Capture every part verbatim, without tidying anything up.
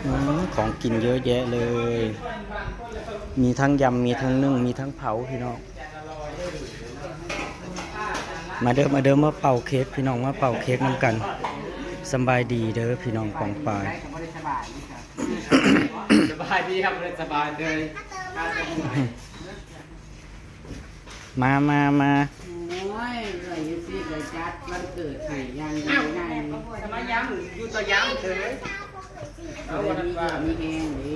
อืม ของกินเยอะแยะเลย มีทั้งยำ มีทั้งนึ่ง มีทั้งเผาพี่น้อง มาเด้อ มาเด้อ มาเป่าเค้กพี่น้อง มาเป่าเค้กนำกัน สำบายดีเด้อพี่น้องปองปาย สบายดีครับ สบายเลย มามามา โอ้ยเลยสิเลยจัดวันเกิดให้ยังไงไง สมัยยังอยู่ต่อยังเลย เอาวันนี้ก็มีแห้งดี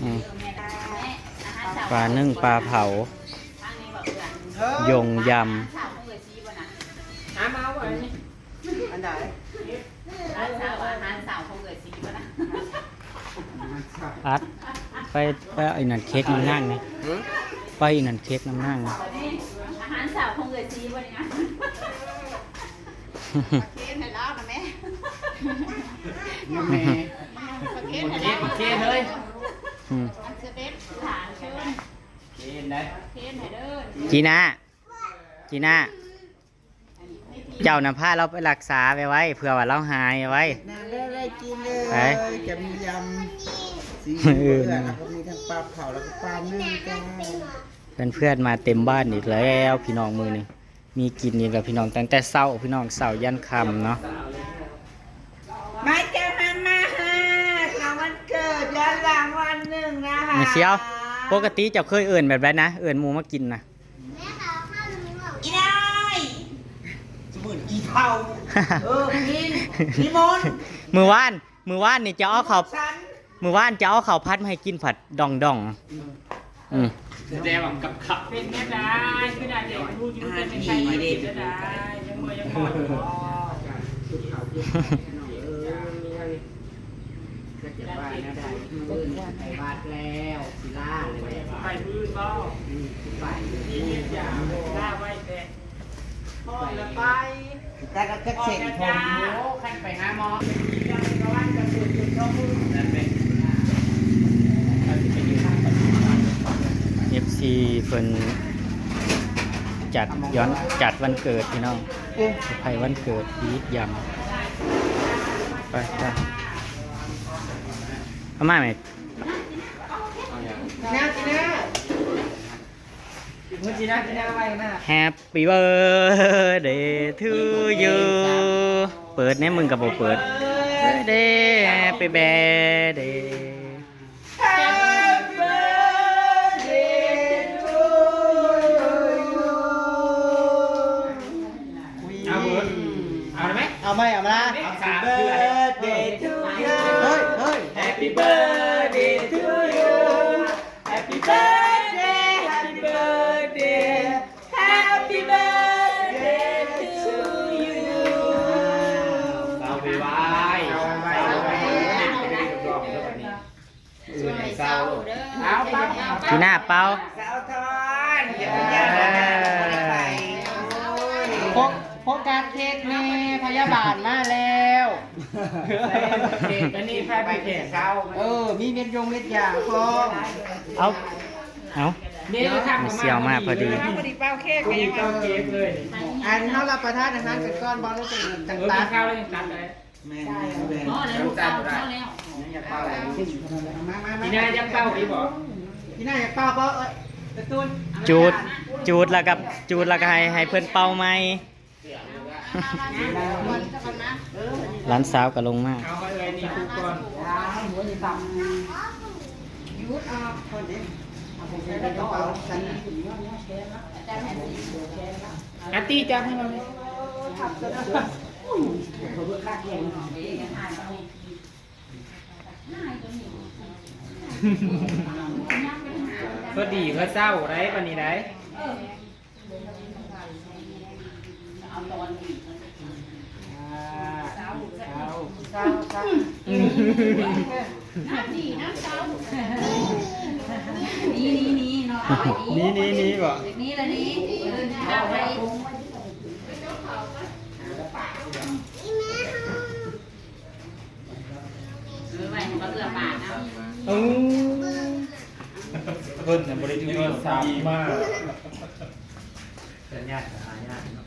อืมปลานึ่งปลาเผา ยงย หามาเอาไว้นี่ อันไหน ร้านสาวอาหารสาวของเอ๋ยสีบ่นะ ำอัด ไปไปเอาไอ้นั่นเค้กนำนั่งนี่ หือ ไปไอ้นั่นเค้กนำนั่งนี่ นี่อาหารสาวของเอ๋ยสีบ่นี่นะเค้กให้ลาวนะแม่ น้ำแม่ เค้กให้ลาว เค้กเลย อืม อันเสด็จหลานเชิญ เค้กได้ เค้กให้เด้อ จีน่า จีน่า เจ้านะพาเราไปรักษาไปไว้ เพื่อว่าเราหายไว้ นางได้ได้กินเลย ไป จะมียำสีเหลืองแล้วก็มีทั้งปลาเผาแล้วก็ปลานึ่งจ้า เพื่อนๆมาเต็มบ้านอีกแล้วพี่น้องมื้อนี้ มีกินอีกแล้วพี่น้องตั้งแต่เช้าพี่น้องเช้ายันค่ำเนาะ มาจ้ามามาฮะหลังวันเกิดย้อนหลังวันหนึ่งนะคะ ไม่เชียว ปกติเจ้าเคยเอิ้นแบบใดนะ เอิ้นหมู่มากินนะ อีนายสมุนอีเทาเออกินนิมนต์ มื้อวานมื้อวานนี่จะเอาข้าว ฉัน มื้อวานจะเอาข้าวผัดมาให้กินผัดดองดองๆอืม แสดงว่ากับขับเป็นแม่ได้คือได้เด็กรู้อยู่เป็นใครเด็กได้ยังเมื่อยังอ่อน ก็จะว่านะได้เพื่อนไปวัดแล้วสิล่าเลย ไปมือก็ ไป มีเมียจ่าล่าไว้แต่พ่อละไป แต่ก็จะเช็คผม ขั้นไปหาหมอ เอฟซีเพิ่นจัดย้อนจัดวันเกิดพี่น้องเซอร์ไพรส์วันเกิดอีทยำไปไปเอามาไหม แนวกินเนื้อ มือจีน่าจีน่าไว้นะ Happy birthday to you เปิดเนี่ยมึงกับโบเปิด birthday Happy birthday Happy birthday to you เอาเบิร์ดเอาได้ไหม เอาไหมเอามา เอาสามคืออะไร Birthday to you เฮ้ยเฮ้ย Happy birthday to you Happy birthday Happy birthday Happy birthday to you เอาไปไหว้เอาไปไหว้เอาไปไหว้ ช่วยเศร้าเด้อ เอาไป จีน่าเป่า สาวทอนอย่าไปย่างนะไม่ได้ไป โฟโฟกัสเค้กแม่พยาบาลมาแล้วเค้กอันนี้พาไปแข่ง เออ มีเม็ดยงเม็ดยาพร้อม เอาเอา เดี๋ยวทำ มีเสี่ยวมากพอดี พอดีเป้าเค้กก็ยังเป้าเค้กเลย อันเขารับประทานอาหารกันก่อนบอลแล้วจะ เอ จัง อ ตั กิ ด นข้าวแล้วยังตัดเลย แม่ ลูกเต้าเท่าแล้ว ยังอยากเป่าอะไร กินได้ยังเป้าอีกบ่ ที่น่าอยากเป่าเพราะเอ้ยกระตุ้น จูด จูดแล้วกับจูดแล้วก็ให้ให้เพื่อนเป่าไหม หลานสาวก็ลงมา เอาไปเลยนี่ทุกคน หัวจะต่ำ อาร์ตี้จับให้เราเลย พอดีเพื่อเศร้าได้ปะนี่ได้ เศร้าเศร้าเศร้า น้ำดีน้ำเศร้านี่นี่นี่เนาะ นี่นี่นี่บ่ นี่ละนี่เอาไป เออไว้ให้เขาเอื้อปากเอา อือเพิ่นน่ะบ่ได้ถือโทรศัพท์มา สัญญาณหายากเนาะ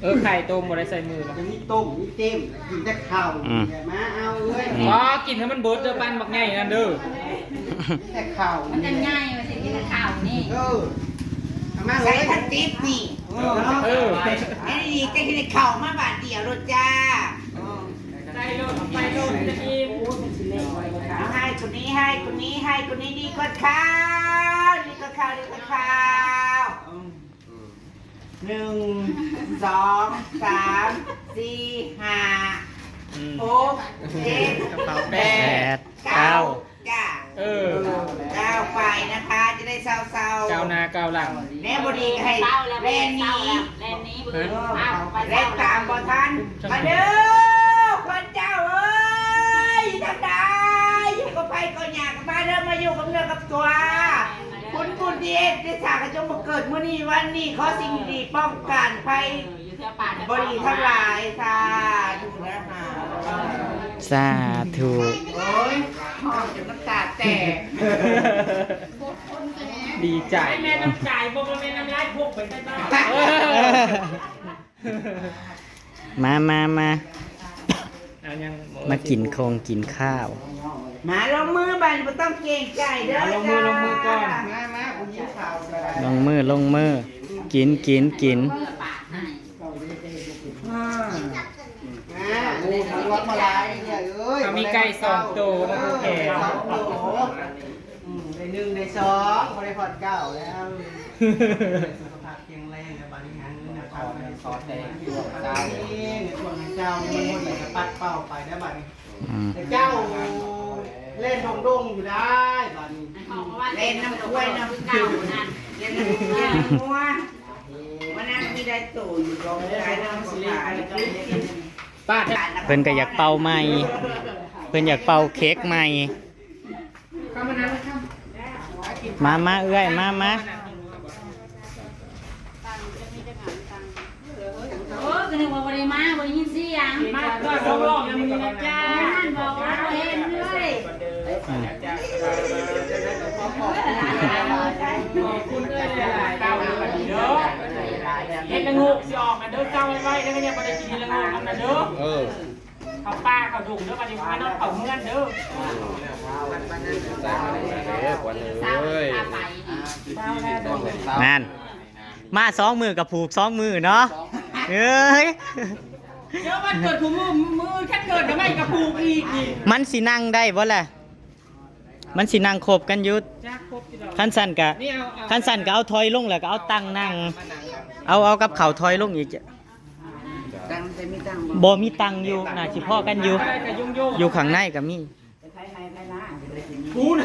เออ ไข่ต้มบ่ได้ใส่มือหรอก มีต้มมีเต็ม กินแต่ข้าว อืม นี่แหละ มาเอาเลย อืม อ๋อ กินให้มันเบิดเด้อ ปั้นบักใหญ่นั่นเด้อ กินแต่ข้าว มันจะง่ายว่าสิกินแต่ข้าวนี่ เออ เอามาเลย ใส่ทั้งติ๊บนี่ เออ เออ ไอ้นี่จะกินข้าวมาบาทเดียวโลดจ้า เออ ใส่โลด ใส่โลด จะอิ่ม เอาให้คนนี้ ให้คนนี้ ให้คนนี้ ดีกว่าข้าว ดีกว่าข้าว ดีกว่าข้าว หนึ่ง สอง สาม สี่ ห้า อืม หก เจ็ด แปด แปด เก้า เก้า จ้ะ เออ เก้าไปนะคะ จะได้เศร้าๆ ก้าวหน้าก้าวหลัง แม่บดีก็ให้ เศร้าแล้ว แล่นหนี เศร้าแล้ว แล่นหนี เออ อ้าว ไป แล่นตามบ่ทัน มาเด้อ คนเจ้าเอ้ย ทั้งหลาย อยู่กับไผก็อยากมาเด้อ มาอยู่กับเนื้อกับตัว คุณบุญที่เฮ็ดได้สร้างกระจงมาเกิดมื้อนี้วันนี้ ขอสิ่งดีป้องกันภัย อยู่แถวป่าแถว บ่ดีทั้งหลาย สาธุนะคะ สาธุ โอ้ย หอมจนน้ำตาแตก ดีใจ แม่น้ำใจ บ่แม่นน้ำลายพกไปใส่บ้าน มา มา มา เอายัง มากินคงกินข้าว มาลงมือบัดนี้ บ่ต้องเกรงใจเด้อ เอาลงมือ จ้า ลงมือก่อน มา มา ผู้หญิงสาวก็ได้ ลงมือ ลงมือ กิน กิน กิน อ่า อ่า โอ้โห มาลายเนี่ยเอ้ย เขามีไก่สองตัว มาผูกแขน สองตัว อืม ได้หนึ่ง ได้สอง บ่ได้พอดเก้าแล้ว สุขภาพแข็งแรงและบริหารเงินนะครับ ขอแต่ช่วงเช้า นี่ช่วงเช้านี่มันหมดเลย ปัดเป่าไปแล้วบัดนี้ อืม แต่เจ้าเล่นดงดงอยู่ได้บัดนี้ เล่นน้ำกล้วยน้ำเก่านั่น เล่นน้ำกล้วยน้ำงัว วันนั้นมีได้โตอยู่ดอกไม้น้ำสลาย ป้า เพิ่นก็อยากเป่าใหม่ เพิ่นอยากเป่าเค้กใหม่ มา มาเอื้อย มา มา โอ้ ก็นึกว่าบ่ได้มา บ่ได้ยินเสียง มาก็สองรอบแล้วมื้อนี้นะจ้า นั่นบอกว่าบ่เห็นเลย อืม ขอบคุณเอื้อยหลายๆ เด้อ เฮ็ดละโงกสิออกนะเด้อ เจ้าไว้ๆ แล้วก็อย่าบ่ได้กินเฮ็ดละโงกนำนะเด้อ เออ เข้าป่าเข้าดงเด้อ บัดนี้มานอนเข้าเฮือนเด้อ เอ้ย นั่น มาสองมือกับผูกสองมือเนาะ เอ้ย เดี๋ยววันเกิดผู้มือ มือแค่เกิดก็ไม่กระผูกอีกนี่ มันสินั่งได้บ่ล่ะ มันสินั่งคบกันอยู่ จ้า ครบอยู่ดอก คันสั่นกะ นี่เอา เอา คันสั่นก็เอาถอยลงแล้วก็เอาตังนั่ง เอา เอากับเขาวถอยลงอีก ตังแต่มีตังบ่ บ่มีตังอยู่ น่าสิพ้อกันอยู่ อะไรก็ยุ่งๆ อยู่ข้างในก็มี พูด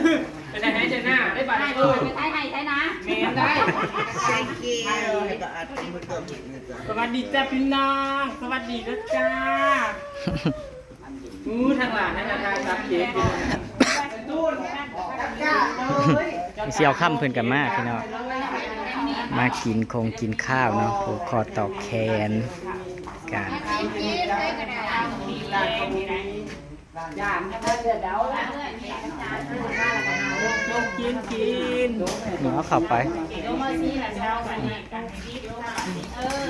ไปไถไถนา ได้บาด เออ ไปไถไถไถนา แม่นได้ Thank you สวัสดีจ้าพี่น้อง สวัสดีเด้อจ้า อู้ ทางหลานให้ทางการทำเค้ก เสี่ยวค่ำเพิ่นก็มาพี่น้อง มากินคงกินข้าวเนาะ ผูกคอต่อแขนกัน กิน กิน เอาเข้าไป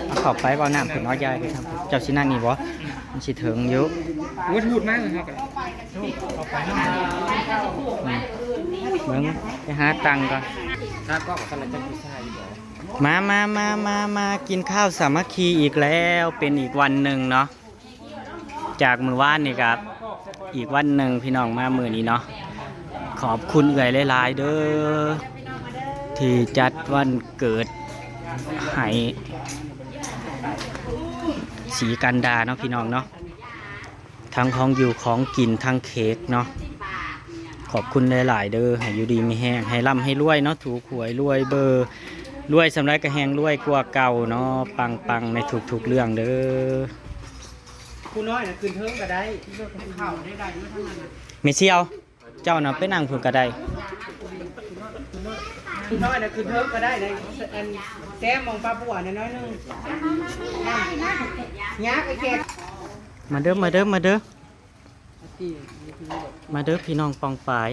เอาเข้าไป เอาน้ำขึ้นเอายายไปทำ เจ้าสินั่งนี่บ่ มันสิเถิงอยู่ โอ้ย ถูดมากเลยครับ อืม เบิ่ง ไปหาตังค์ก่อน ครับ ก็ขนาดจะผู้ชายอยู่บ่ มา มา มา มา มา กินข้าวสามัคคีอีกแล้ว เป็นอีกวันหนึ่งเนาะ จากมื้อวานนี่ครับ อีกวันหนึ่งพี่น้องมามื้อนี้เนาะ ขอบคุณเอื้อยหลายๆ เด้อ ที่จัดวันเกิดให้ศรีกันดาเนาะพี่น้องเนาะ ทั้งของอยู่ของกินทั้งเค้กเนาะ ขอบคุณหลายๆ เด้อ ให้อยู่ดีมีแฮง ให้ร่ำให้รวยเนาะ ถูกหวยรวยเบอร์ รวยส่ำใดก็แฮงรวยกว่าเก่าเนาะ ปังๆ ในทุกๆ เรื่องเด้อ ผู้น้อยน่ะขึ้นเทิงก็ได้ เข่าได้ได้อยู่ทั้งนั้นน่ะ แม่เสี่ยว เจ้าน่ะไปนั่งพุ้นก็ได้ ผู้น้อยน่ะขึ้นเทิงก็ได้นะ อันแซมมองปลาบัวน่ะน้อยหนึ่ง ยักษ์ไอ้แขก มาเด้อ มาเด้อ มาเด้อ มาเด้อพี่น้องปองปาย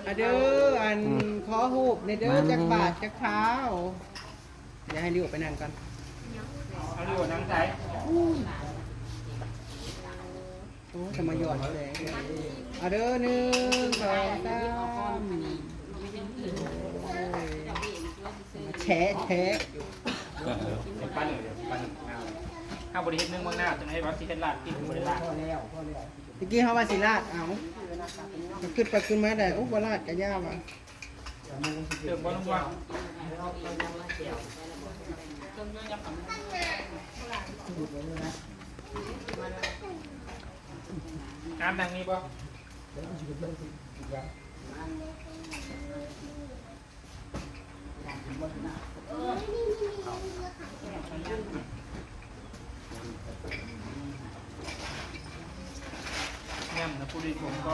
มาเด้อ อัน อืม ขอฮูบในเด้อ มา จักบาทจักเท้า เดี๋ยวให้ลิวไปนั่งก่อน เอาอยู่หนังใส โอ้ จะมาหยอดแสง เอาเด้อ หนึ่ง สอง สาม โอ้ย มาแชะแชะ ปลาหนึ่งเดี๋ยวปลาหนึ่งข้าวข้าวบริเฮ็ดนึ่งเมืองหน้าจนให้วัดสิเฮ็ดลาดกินบริลาด พอแล้ว พอแล้ว ตะกี้เขาว่าสิลาด เอา ก็ขึ้นไปขึ้นมาได้ โอ้ บ่ลาดกะย่าว่ะ เติมบ่ลงว่า น้ำนางนี้บ่ แง่มนะผู้ดีผมก็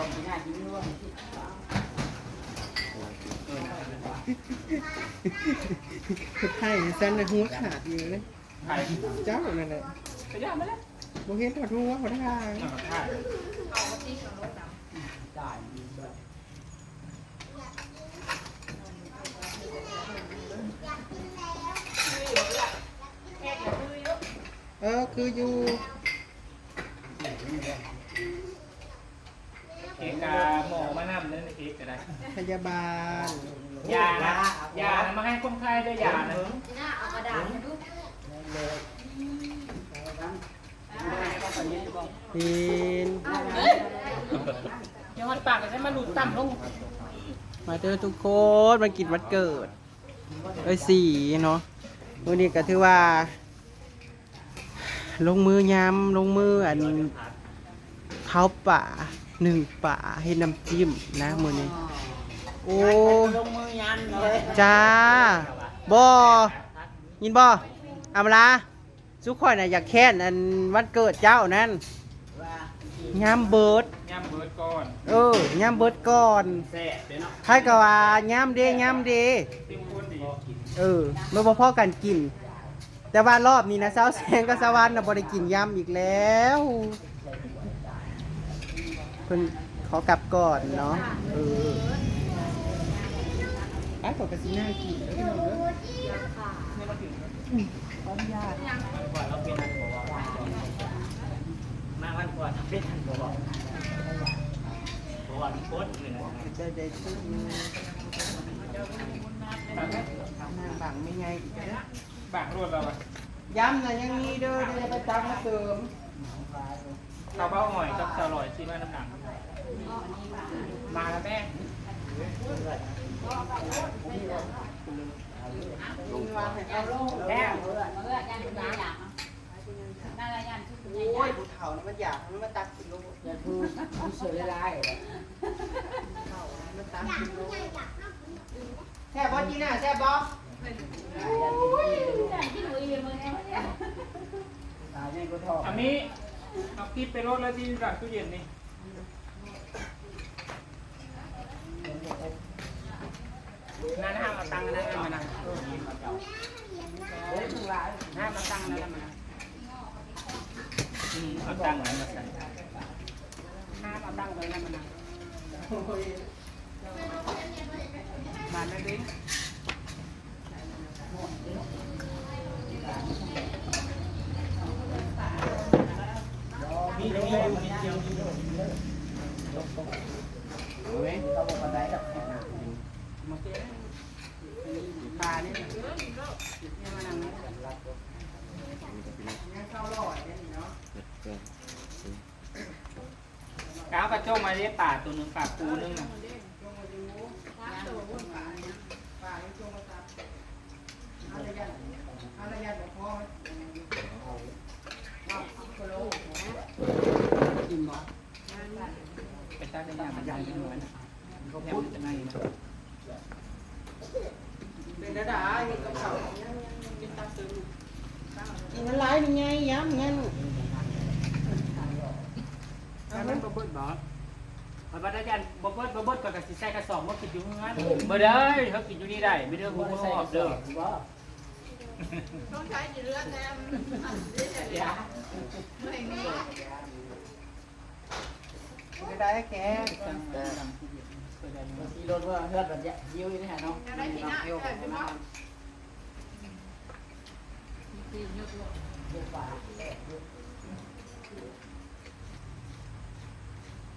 ให้สั้นนะ หัวขาดอยู่เลย ไข่ เจ้านั่นแหละ ขยับมาแล้ว บ่เห็นถอดหัวขอทาง อ่า ไข่ เออ คืออยู่ เอกาหมอมานำนั่นเอกก็ได้ พยาบาล ยานะ ยานะ มาให้คนไข้ด้วยยานะ เอากระดาษมาดู เป็น เดี๋ยวมันปากจะมาหลุดต่ำลง มาเด้อทุกคน มากินวันเกิด เอ้ย สีเนาะ มื้อนี้ก็ถือว่า ลงมือยำ ลงมืออัน เผาป่า นึ่งป่า เฮ็ดน้ำจิ้มนะ มื้อนี้ โอ้ ลงมือยำเลย จ้า บ่ ยินบ่ อำลา สุข่อยน่ะอยากแค้นอันวันเกิดเจ้านั่น ว่ายำเบิด ยำเบิดก่อน เออ ยำเบิดก่อน แซ่บเด้เนาะ ไผก็ว่ายำเด้ ยำเด้ เต็มคนดี เออ มันบ่พอกันกิน แต่ว่ารอบนี้นะ สาวแสงกับสาววันน่ะบ่ได้กินยำอีกแล้ว เพิ่นขอกลับก่อนเนาะ เออ ไป ขอกระสินั่งกินเด้อพี่น้องเด้อ ขออนุญาต วันก่อนเราเป็นอันบอกว่า มาวันก่อนเราเป็นอันบอกว่า เพราะว่ามีคนเลยนะ จะได้ซื้อ นางบังไม่ไงอีกแล้ว บางรวดเราอะ ยำน่ะยังมีเด้อ เดี๋ยวจะไปตักมาเติม ข้าวเบ้าหอยกับข้าวลอยที่บ้านน้ำหนัก มาแล้วแม่ แม่ โอ้ย ผู้เฒ่านี่มันอยาก มันมาตักกินโลด อย่าพูด พูดเสียหลายๆ ผู้เฒ่านี่มันตักกินโลด แซ่บบ่จีน่า แซ่บบ่ ตายในกระทอก อันนี้เอาคลิปไปโหลดแล้วที่หลังตู้เย็นนี่ นั่นห้ามเอาตังค์อันนั้นมานั่ง ห้ามเอาตังค์อันนั้นมานั่ง อืม เอาตังค์อันนั้นมาใส่ ห้ามเอาตังค์เลยนะมานั่ง บานนั่นเอง ปลานี่ ก้าวกระจงมาเรียกปลาตัวหนึ่ง ปลาปูหนึ่งน่ะ ไปตักได้ยัง มันยังไม่หมดนะ ยังไม่จะไหม้นะ เป็นระดับเห็ดกับเขาวยังยังยังกินตาซึม กินอะไรนี่ไง ย้ำไงลูก อันนั้นบ่เบิดบ่ ข้อยบ่ได้ย่านบ่เบิด บ่เบิด ข้อยก็สิใส่กระสอบมากินอยู่เฮือน บ่ได้ เขากินอยู่นี่ได้ ไม่ได้ บ่ได้ใส่กระสอบเด้อ ต้องใช้กี่เลือดแน่ ไม่ได้แก ขี่รถว่าเฮือนแบบเนี้ย หิวอยู่นี่ฮะเนาะ อะไรกินอ่ะ หิว เออ กินเนาะ กินเยอะด้วย เดี๋ยวหวานแซ่บเด้อ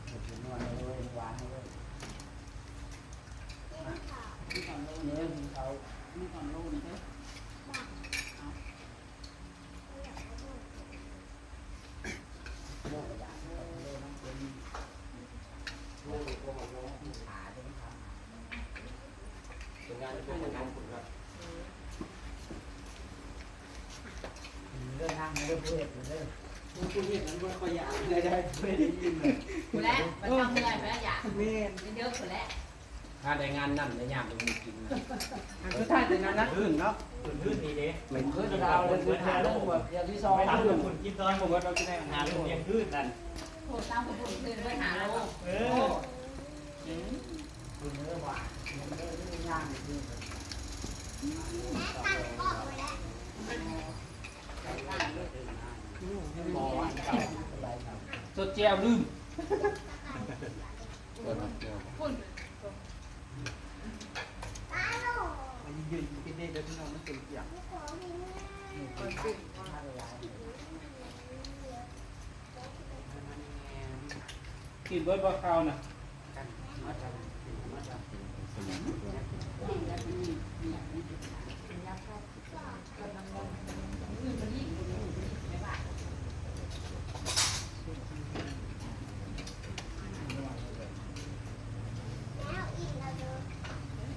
เดี๋ยวหวานเลย หวานเลย มา มีความรู้เด้อ มีเขา มีความรู้เด้อ เอา เรื่องนั่งเรื่องเพื่อนเรื่อง ผู้เห็นนั้นว่าเขาอยากได้ได้ไม่ได้ยินเลย และมันทำเมื่อยไปแล้วอยาก แม่น เยอะๆไปแล้ว ถ้าได้งานนั่นได้ยามตรงนี้กินนะ อันสุดท้ายเป็นนั้นนะ ขึ้นเนาะ ขึ้นขึ้นนี่เด้ มันขึ้นดาวเลย ขึ้นดาวเลย เดี๋ยวที่สอง ไม่ทำเรื่องคนกินตอนผมว่าเราจะได้งานเรื่องเรียนขึ้นนั่น โอ้ตามผมขึ้นด้วยหาโล เออ สดแจ่วลืม มันยืนกินได้เด้อพี่น้อง มันเป็นเปียก กินเบิดบ่ข้าวนะ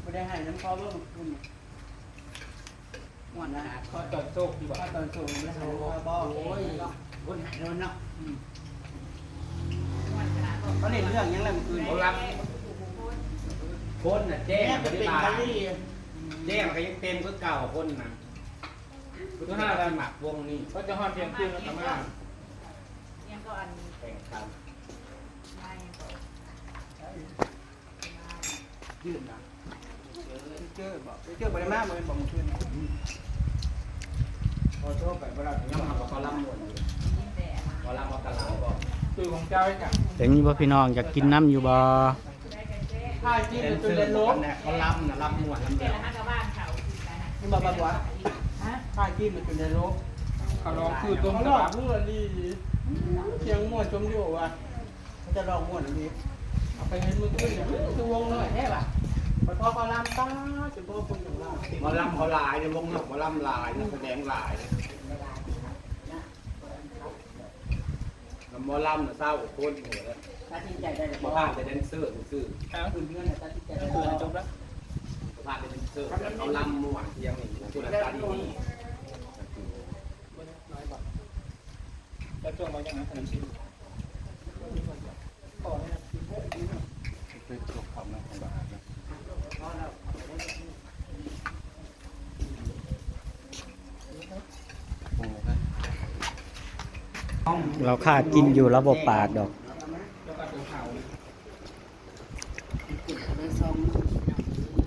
บ่ได้ให้น้ำข้าวเบิ่งคุณ ม่วนนะ ข้อตอนโชคดีกว่า ข้อตอนโชคดีกว่า โอ้ย คนหายโดนเนาะ อืม เขาเล่นเรื่องหยังแล้วเมื่อคืน เขารับ คนน่ะแจ้ง แม่งเป็น บ่ได้มา บาลี แจ้งก็ยังเต็มคือเก่าคนน่ะ คือห้าวันหมักวงนี้ ก็จะฮอดเที่ยงคืนแล้วก็มา ยังก็อัน แข่งขัน ไม่ก็ ยื่นนะ เจอบอก เจอบ่ได้มา บ่ได้บอกเมื่อคืน ขอโทษไปบ่ได้ ยังหาว่าเขาล่ำมวนอยู่ เขาล่ำว่ากะลาบอก คือของเจ้าไอ้กะ เดี๋ยวนี้ว่าพี่น้องอยากกินน้ำอยู่บ่ ถ้ากินมันจนได้ลบ เขาล่ำนะ ล่ำมวนล่ำเดียว นี่มาบ้านวะ ถ้ากินมันจนได้ลบ เขาลองคือต้ม เขาลองเพื่อดี เสียงมวนจมอยู่วะ เขาจะลองม่วนอันนี้ เอาไปเห็นมือขึ้นเนี่ย มันคือวงน้อยแท้ว่ะ ไปพอเขาลำตาจนพวกคนอย่างเรา หมอลำเขาหลายในวงนอก หมอลำหลาย นักแสดงหลาย หมอลำน่ะเศร้ากว่าคนอยู่แล้ว ตัดสินใจได้เลย บ่ผ่านแต่แดนเซอร์ซื่อๆ ครับ คืนเพื่อนน่ะตัดสินใจได้เลย จบแล้ว บ่ผ่านแต่แดนเซอร์ เขาลำม่วนเพียงนี่ คุณอาจารย์นี่ แล้วจงมายังไงขนาดนี้ เป็นตัวคำนะของบาทนะ เราขาดกินอยู่ระบบปากดอก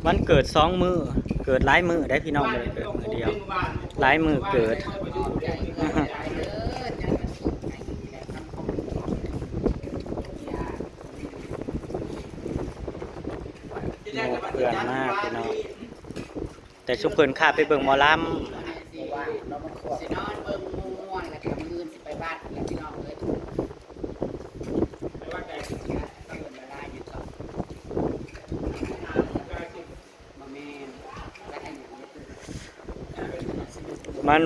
วันเกิดสองมื้อ เกิดหลายมื้อได้พี่น้องเลย เกิดมื้อเดียว หลายมื้อเกิด หมู่เพื่อนมากพี่น้อง แต่ซุมเพิ่นข้าไปเบิ่งหมอลำ สินอนเบิ่งม่วนแล้วก็มื้ออื่นสิไปวัดแล้วพี่น้องเอ้ย มัน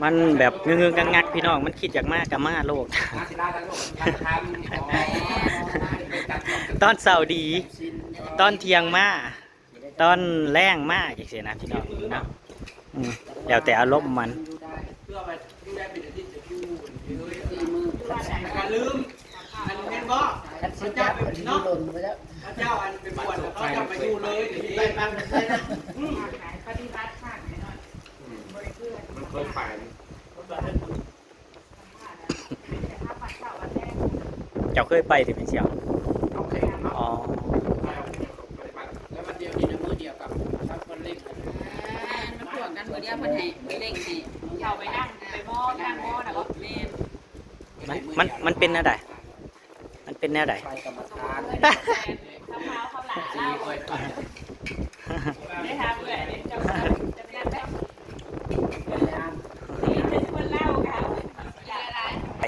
มันแบบงึกๆงักๆพี่น้อง มันคิดอยากมาก็มาโลด ตอนเช้าดี ตอนเที่ยงมา ตอนแลงมาจังซี้นะพี่น้องเนาะ อืม แล้วแต่อารมณ์มัน อย่าลืม อันแม่นบ่ พระเจ้าเป็นเนาะ พระเจ้าอันเป็นบวชแล้วเขาจะไปอยู่เลย เดี๋ยวนี้ อืม ปฏิบัติธรรมหน่อย มันเคยไป เจ้าเคยไปติ แม่นเสี่ยว เขาแข่งเนาะ อ๋อ ไปเอาไปปฏิบัติ แล้ววันเดียวกินมื้อเดียวกับ ถ้าคนเร่ง มันพ่วงกันมื้อเดียวเพิ่นให้เร่งให้ เขาไปนั่งไปมอบนั่งมอบนะบ่ แม่น มัน มัน มันเป็นแนวใด มันเป็นแนวใด ไปกรรมฐาน เขาเท้าเขาหลา สี เล่า ค่อยไป ได้ทำเลยเจ้าจะไปนั่งแบบ พยายาม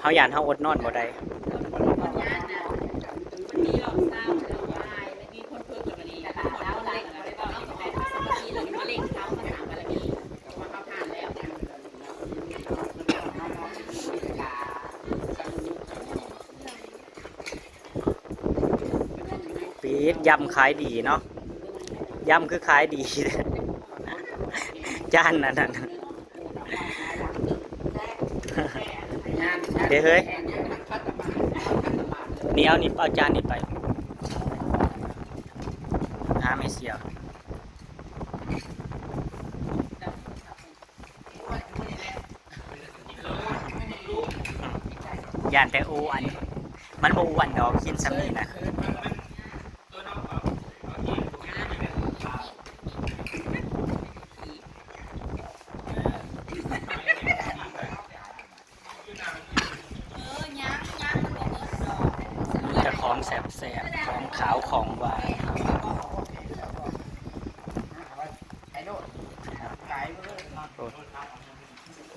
เฮาย้านเฮาอดนอนบ่ได้ ปิด ยำขายดีเนาะ ยำคือขายดี จานนั้นน่ะ เดี๋ยวเฮ้ย นี่เอานี่ เอาจานนี่ไป หาไม่เสีย ย่านแต่อ้วน มันบ่อ้วนดอก กินส่ำนี้นะ มีแต่ของแซ่บๆ ของขาวของหวาน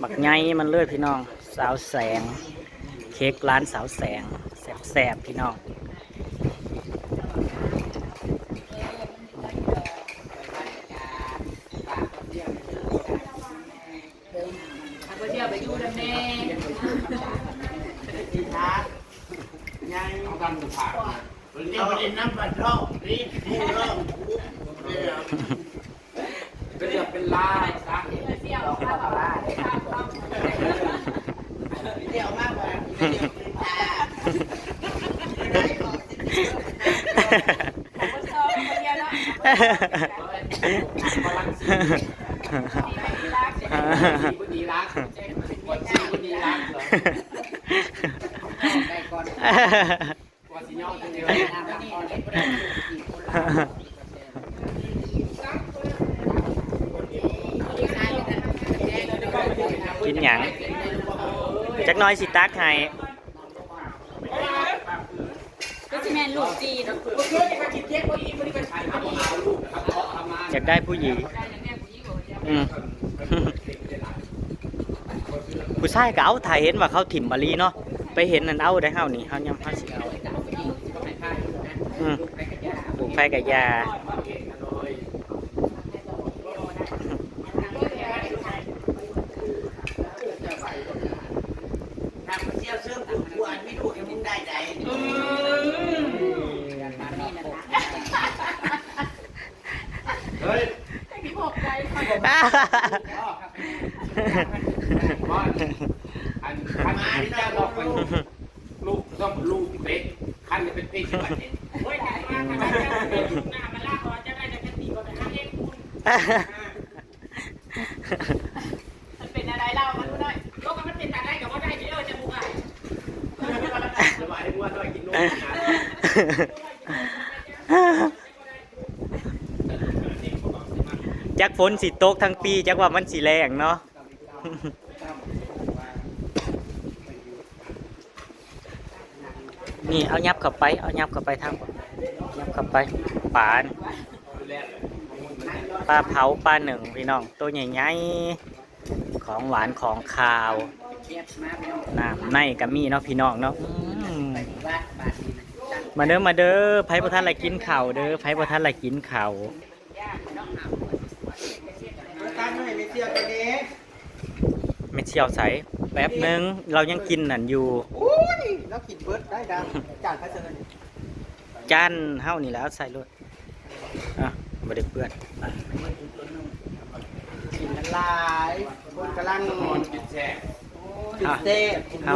บักใหญ่มันเลยพี่น้อง สาวแสง เค้กร้านสาวแสง แซ่บๆ พี่น้อง เอาไปเที่ยวไปอยู่นำแน่ ยังเอากันผ่าน เอาไปเล่นน้ำบัดรอบนี่ ผู้รอบ เป็นเรื่องเป็นลายซะ เที่ยวมา กินหยัง จักหน่อยสิตักให้ ก็สิแม่นลูกจีน อยากได้ผู้หญิง อืม ผู้ชายก็เอา ถ้าเห็นว่าเขาถิ่มมะลิเนาะ ไปเห็นนั่นเอาได้ เฮานี่ เฮายามเฮาสิเอา อืม ปลูกไผกะยา เฮ้ย อัน อันนี้จะบอกไป ลูกต้องลูกเป็ด คันเป็นเป็ดที่บ้านเนี่ย โอ้ย ตายมาก ตายมาก หน้ามันลากออกจะได้แต่กันตีก่อนไปหาเล่นคุณ มันเป็นอะไรเล่า มันบ่ได้ โลกมันเป็นอะไรกับว่าได้ไปเลยจะบุกอ่ะ จะมาให้วัวหน่อยกินนมนะ จักฝนสิตกทั้งปี จักว่ามันสิแล้งเนาะ นี่ เอายับเข้าไป เอายับเข้าไปทาง ยับเข้าไป ปลา ปลาเผา ปลานึ่ง พี่น้อง ตัวใหญ่ๆ ของหวานของคาว น้ำในก็มีเนาะพี่น้องเนาะ อืม มาเด้อ มาเด้อ ไผบ่ทันละกินข้าวเด้อ ไผบ่ทันละกินข้าว ตั้งให้ไม่ เสี่ยวใสแป๊บหนึ่ง เรายังกินนั่นอยู่ โอ้ย แล้วกินเบิดได้ดาว จานใครเสิร์ฟนี่ จานเฮานี่แหละ เอาใส่รถ อ่ะ บ่ได้เปื้อน กินกันหลาย คนกำลัง กินแซ่บ กินแซ่บ เอา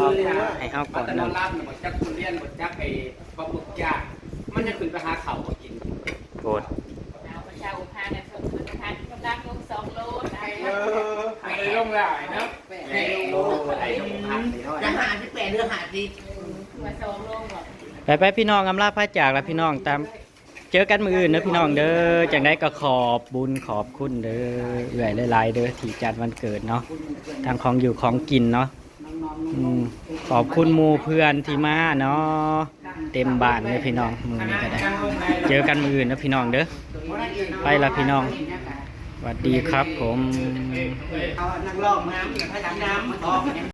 ให้เฮาก่อนหนึ่ง จักทุเรียนบ่จักไอ้ปลาหมึกย่าง มันจะขึ้นไปหาเขาบ่กิน โกรธ เอาประชาอุทานนะ ส่งอุทานกำลังลงสองโลนะ เออ ไปลงหลายเนาะ ไปลงหลายเนาะ จะหาสิบแปดหรือหาสิบ มาสองโลบอก ไปไปพี่น้อง อำลาพระจากแล้วพี่น้อง ตาม เจอกันมื้ออื่นนะพี่น้องเด้อ จังใดก็ขอบบุญขอบคุณเด้อ เอื้อยหลายๆเด้อ ที่จัดวันเกิดเนาะ ทั้งของอยู่ของกินเนาะ อืม ขอบคุณหมู่เพื่อนที่มาเนาะ เต็มบ้านเลยพี่น้อง มื้อนี้ก็ได้ เจอกันมื้ออื่นนะพี่น้องเด้อ ไปละพี่น้อง สวัสดีครับผม เอานักร้องมา ให้ดังน้ำ